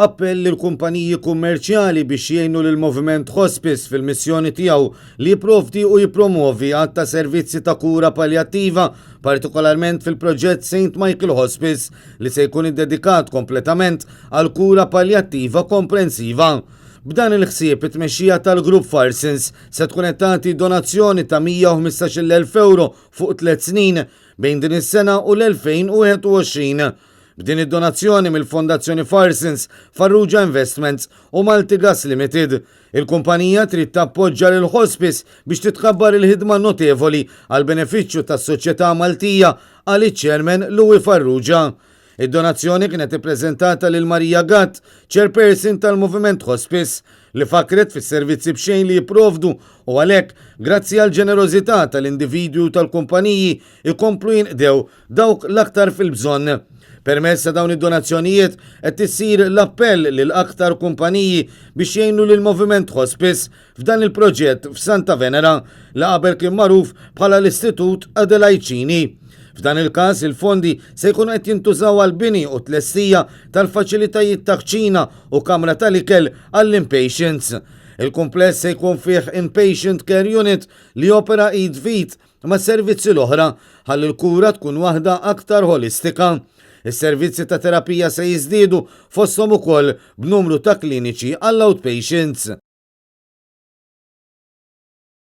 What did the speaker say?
Appell lill-kumpaniji kummerċjali biex jgħinu lill-Moviment Hospice fil-missjoni tiegħu li jipprovdi u jippromwovi għadd ta' servizzi ta' kura paljattiva, partikolarment fil-proġett St. Michael Hospice li se jkun iddedikat kompletament għal kura paljattiva komprensiva. B'dan il-ħsieb it-tmexxija tal-Grupp Farsons se tkun qed tagħti donazzjoni ta' 115,000 ewro fuq tliet snin bejn din is-sena u l-2021. B'din id-donazzjoni mill-Fondazzjoni Farsons, Farrugia Investments u Maltigas Limited, il-kumpanija trid tappoġġa lil Hospice biex titkabbar il-ħidma notevoli għall-benefiċċju tas-soċjetà Maltija, qal iċ-Chairman Louis Farrugia. Id-donazzjoni kienet ippreżentata lil Maria Gatt, Chairperson tal-Moviment Hospice, li fakkret fis-servizzi b'xejn li jipprovdu u għalhekk, grazzi għall-ġenerożità tal-individwi u tal-kumpaniji, ikomplu jinqdew dawk l-aktar fil-bżonn. Permezz ta' dawn id-donazzjonijiet qed issir l-appell lil aktar kumpaniji biex jgħinu lil Moviment Hospice f'dan il-proġett f'Santa Venera li qabel kien magħruf bħala l-Istitut Adelaide Cini. F'dan il-każ il-fondi se jkunu qed jintużaw għall-bini u t-tlestija tal-faċilitajiet ta' kċina u kamra tal-ikel għall-inpatients. Il-kumpless se jkun fih inpatient care unit li jopera id f'id mas-servizzi l-oħra ħalli l-kura tkun waħda aktar ħolistika. Is-servizzi ta' terapija se jiżdiedu fosthom ukoll b'numru ta' kliniċi għall-outpatients.